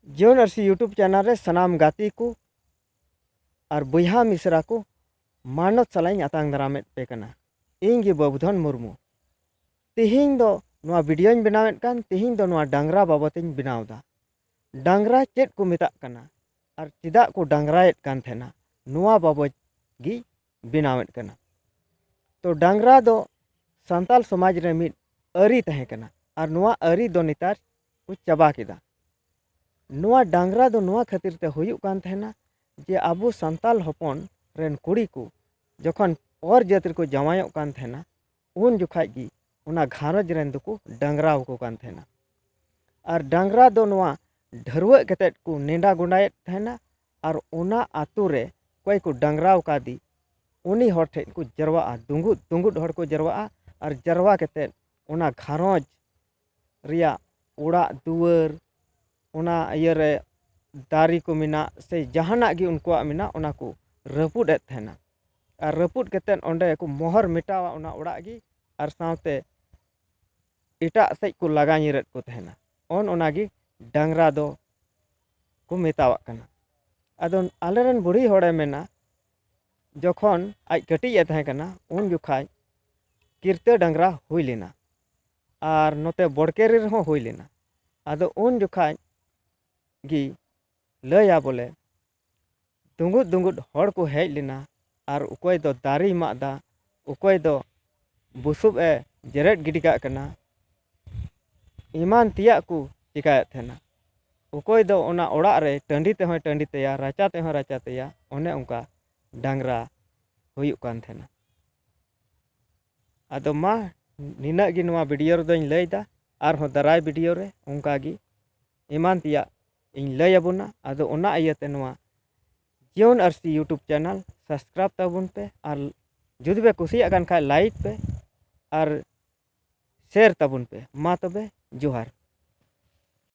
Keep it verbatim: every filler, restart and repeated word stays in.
ᱡᱤᱭᱚᱱ ᱟᱹᱨᱥᱤ YouTube channel ᱨᱮ ᱥᱟᱱᱟᱢ ᱜᱟᱛᱮ ᱠᱚ ᱟᱨ ᱵᱚᱭᱦᱟ ᱢᱤᱥᱨᱟ ᱠᱚ ᱢᱟᱱᱚᱛ ᱥᱟᱞᱟᱜ ᱤᱧ ᱟᱛᱟᱝ ᱫᱟᱨᱟᱢᱮᱫ ᱯᱮ ᱠᱟᱱᱟ᱾ ᱤᱧ ᱜᱮ ᱵᱟᱹᱵᱩᱫᱷᱚᱱ ᱢᱩᱨᱢᱩ᱾ ᱛᱮᱦᱮᱧ ᱫᱚ ᱱᱚᱣᱟ ᱵᱷᱤᱰᱤᱭᱳᱧ ᱵᱮᱱᱟᱣᱮᱫ ᱠᱟᱱ, ᱛᱮᱦᱮᱧ ᱫᱚ ᱱᱚᱣᱟ ᱰᱟᱝᱨᱟ ᱵᱟᱵᱚᱛᱤᱧ ᱵᱮᱱᱟᱣ ᱮᱫᱟ᱾ ᱰᱟᱝᱨᱟ ᱪᱮᱫ ᱠᱚ ᱢᱮᱛᱟᱜ ᱠᱟᱱᱟ ᱟᱨ ᱪᱮᱫᱟᱜ ᱠᱚ ᱰᱟᱝᱨᱟᱭᱮᱫ ᱠᱟᱱ ᱛᱟᱦᱮᱱᱟ, ᱱᱚᱣᱟ ᱵᱟᱵᱚᱛ ᱜᱮ ᱵᱮᱱᱟᱣᱮᱫ ᱠᱟᱱᱟ᱾ ᱛᱚ ᱰᱟᱝᱨᱟ ᱫᱚ ᱥᱟᱱᱛᱟᱞ ᱥᱚᱢᱟᱡᱽ ᱨᱮ ᱢᱤᱫ ᱟᱹᱨᱤ ᱛᱟᱦᱮᱸ ᱠᱟᱱᱟ ᱟᱨ ᱱᱚᱣᱟ ᱟᱹᱨᱤ ᱫᱚ ᱱᱮᱛᱟᱨ ᱠᱚ ᱪᱟᱵᱟ ᱠᱮᱫᱟ᱾ ᱱᱚᱣᱟ ᱰᱟᱝᱨᱟ ᱫᱚ ᱱᱚᱣᱟ ᱠᱷᱟᱹᱛᱤᱨ ᱛᱮ ᱦᱩᱭᱩᱜ ᱠᱟᱱ ᱛᱟᱦᱮᱱᱟ ᱡᱮ ᱟᱵᱚ ᱥᱟᱱᱛᱟᱞ ᱦᱚᱯᱚᱱ ᱨᱮᱱ ᱠᱩᱲᱤ ᱠᱚ ᱡᱚᱠᱷᱚᱱ ᱯᱚᱨ ᱡᱟᱹᱛ ᱨᱮᱠᱚ ᱡᱟᱶᱟᱭᱚᱜ ᱠᱟᱱ ᱛᱟᱦᱮᱱᱟ, ᱩᱱ ᱡᱚᱠᱷᱟᱡ ᱜᱮ ᱚᱱᱟ ᱜᱷᱟᱨᱚᱸᱡᱽ ᱨᱮᱱ ᱫᱚᱠᱚ ᱰᱟᱝᱨᱟ ᱟᱠᱚ ᱠᱟᱱ ᱛᱟᱦᱮᱱᱟ᱾ ᱟᱨ ᱰᱟᱝᱨᱟ ᱫᱚ ᱱᱚᱣᱟ ᱰᱷᱟᱹᱨᱣᱟᱹᱜ ᱠᱟᱛᱮᱫ ᱠᱚ ᱱᱮᱰᱟ ᱜᱚᱸᱰᱟᱭᱮᱫ ᱛᱟᱦᱮᱱᱟ᱾ ᱟᱨ ᱚᱱᱟ ᱟᱛᱳ ᱨᱮ ᱚᱠᱚᱭ ᱠᱚ ᱰᱟᱝᱨᱟ ᱟᱠᱟᱫᱮ, ᱩᱱᱤ ᱦᱚᱲ ᱴᱷᱮᱱ ᱠᱚ ᱡᱟᱨᱣᱟᱜᱼᱟ, ᱫᱩᱸᱜᱩᱫ ᱫᱩᱸᱜᱩᱫ ᱦᱚᱲ ᱠᱚ ᱡᱟᱨᱣᱟᱜᱼᱟ᱾ ᱟᱨ ᱡᱟᱨᱣᱟ ᱠᱟᱛᱮᱫ ᱚᱱᱟ ᱜᱷᱟᱨᱚᱸᱡᱽ ᱨᱮᱭᱟᱜ ᱚᱲᱟᱜ ᱫᱩᱣᱟᱹᱨ, ᱚᱱᱟ ᱤᱭᱟᱹᱨᱮ ᱫᱟᱨᱮ ᱠᱚ ᱢᱮᱱᱟᱜ ᱥᱮ ᱡᱟᱦᱟᱱᱟᱜ ᱜᱮ ᱩᱱᱠᱩᱣᱟᱜ ᱢᱮᱱᱟᱜ, ᱚᱱᱟ ᱠᱚ ᱨᱟᱹᱯᱩᱫ ᱮᱫ ᱛᱟᱦᱮᱱᱟ᱾ ᱟᱨ ᱨᱟᱹᱯᱩᱫ ᱠᱟᱛᱮᱫ ᱚᱸᱰᱮ ᱠᱚ ᱢᱚᱦᱚᱨ ᱢᱮᱴᱟᱣᱟ ᱚᱱᱟ ᱚᱲᱟᱜ ᱜᱮ, ᱟᱨ ᱥᱟᱶᱛᱮ ᱮᱴᱟᱜ ᱥᱮᱫ ᱠᱚ ᱞᱟᱜᱟ ᱧᱤᱨᱮᱫ ᱠᱚ ᱛᱟᱦᱮᱱᱟ᱾ ᱚᱱ ᱚᱱᱟᱜᱮ ᱰᱟᱝᱨᱟ ᱫᱚ ᱠᱚ ᱢᱮᱛᱟᱣᱟᱜ ᱠᱟᱱᱟ᱾ ᱟᱫᱚ ᱟᱞᱮᱨᱮᱱ ᱵᱩᱲᱦᱤ ᱦᱚᱲᱮ ᱢᱮᱱᱟ, ᱡᱚᱠᱷᱚᱱ ᱟᱡ ᱠᱟᱹᱴᱤᱡ ᱮ ᱛᱟᱦᱮᱸ ᱠᱟᱱᱟ, ᱩᱱ ᱡᱚᱠᱷᱟᱡ ᱠᱤᱨᱛᱟᱹ ᱰᱟᱝᱨᱟ ᱦᱩᱭ ᱞᱮᱱᱟ ᱟᱨ ᱱᱚᱛᱮ ᱵᱚᱲᱠᱮᱨᱤ ᱨᱮᱦᱚᱸ ᱦᱩᱭ ᱞᱮᱱᱟ᱾ ᱟᱫᱚ ᱩᱱ ᱡᱚᱠᱷᱟᱡ ᱜᱮ ᱞᱟᱹᱭᱟ ᱵᱚᱞᱮ, ᱫᱩᱸᱜᱩᱫ ᱫᱩᱸᱜᱩᱫ ᱦᱚᱲ ᱠᱚ ᱦᱮᱡ ᱞᱮᱱᱟ ᱟᱨ ᱚᱠᱚᱭ ᱫᱚ ᱫᱟᱨᱮᱭ ᱢᱟᱜ ᱫᱟ, ᱚᱠᱚᱭ ᱫᱚ ᱵᱩᱥᱩᱵ ᱮ ᱡᱮᱨᱮᱫ ᱜᱤᱰᱤ ᱠᱟᱜ ᱠᱟᱱᱟ, ᱮᱢᱟᱱ ᱛᱮᱭᱟᱜ ᱠᱚ ᱪᱮᱠᱟᱭᱮᱫ ᱛᱟᱦᱮᱱᱟ᱾ ᱚᱠᱚᱭ ᱫᱚ ᱚᱱᱟ ᱚᱲᱟᱜ ᱨᱮ ᱴᱟᱺᱰᱤ ᱛᱮᱦᱚᱸᱭ ᱴᱟᱺᱰᱤ ᱛᱟᱭᱟ, ᱨᱟᱪᱟ ᱛᱮᱦᱚᱸ ᱨᱟᱪᱟ ᱛᱟᱭᱟ, ᱚᱱᱮ ᱚᱱᱠᱟ ᱰᱟᱝᱨᱟ ᱦᱩᱭᱩᱜ ᱠᱟᱱ ᱛᱟᱦᱮᱱᱟ᱾ ᱟᱫᱚ ᱢᱟ, ᱱᱤᱱᱟᱹᱜ ᱜᱮ ᱱᱚᱣᱟ ᱵᱷᱤᱰᱤᱭᱳ ᱨᱮᱫᱚᱧ ᱞᱟᱹᱭᱫᱟ᱾ ᱟᱨᱦᱚᱸ ᱫᱟᱨᱟᱭ ᱵᱷᱤᱰᱤᱭᱳ ᱨᱮ ᱚᱱᱠᱟ ᱜᱮ ᱮᱢᱟᱱ ᱛᱮᱭᱟᱜ ᱤᱧ ᱞᱟᱹᱭ ᱟᱵᱚᱱᱟ᱾ ᱟᱫᱚ ᱚᱱᱟ ᱤᱭᱟᱹᱛᱮ ᱱᱚᱣᱟ ᱡᱤᱭᱚᱱ ᱟᱹᱨᱥᱤ YouTube ᱪᱮᱱᱮᱞ ᱥᱟᱵᱥᱠᱨᱟᱭᱤᱵᱽ ᱛᱟᱵᱚᱱ ᱯᱮ, ᱟᱨ ᱡᱩᱫᱤ ᱯᱮ ᱠᱩᱥᱤᱭᱟᱜ ᱠᱟᱱ ᱠᱷᱟᱡ ᱞᱟᱭᱤᱠ ᱯᱮ ᱟᱨ ᱥᱮᱭᱟᱨ ᱛᱟᱵᱚᱱ ᱯᱮ᱾ ᱢᱟ ᱛᱚᱵᱮ, ᱡᱚᱦᱟᱨ᱾